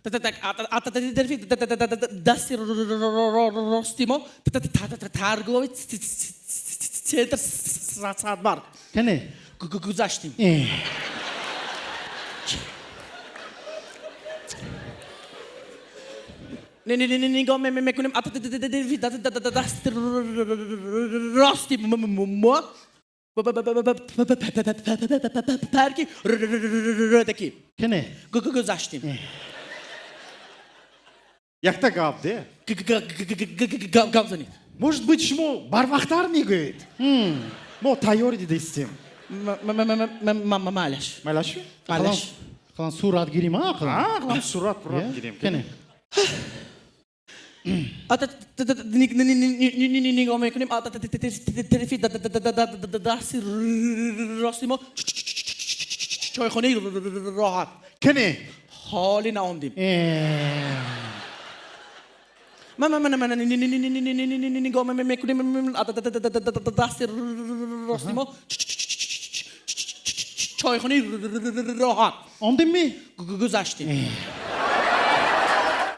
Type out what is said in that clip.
Дасти рости мо торговый центр Садбарг. Кане. Гузаштем. Нигоҳ мекунем, дасти рости мо парки Рӯдакӣ. Кане. Гузаштем. Якта гап де. Гап занед. Может быть, шумо барвақттар мегӯед? Мо тайёр дидистем. Малаш. Майлаш? Малаш. Ақаллан сурат гирим, а, ақаллан. Ақаллан сурат пурат гирем. Кане. Нигоҳ мекунем, тарафи дасти рости мо чойхонаи Роҳат. Кане. Ҳоле наомдем. Нигоҳ мекунем, дасти рости мо чойхонаи Роҳат. Омдемми? Гузаштем.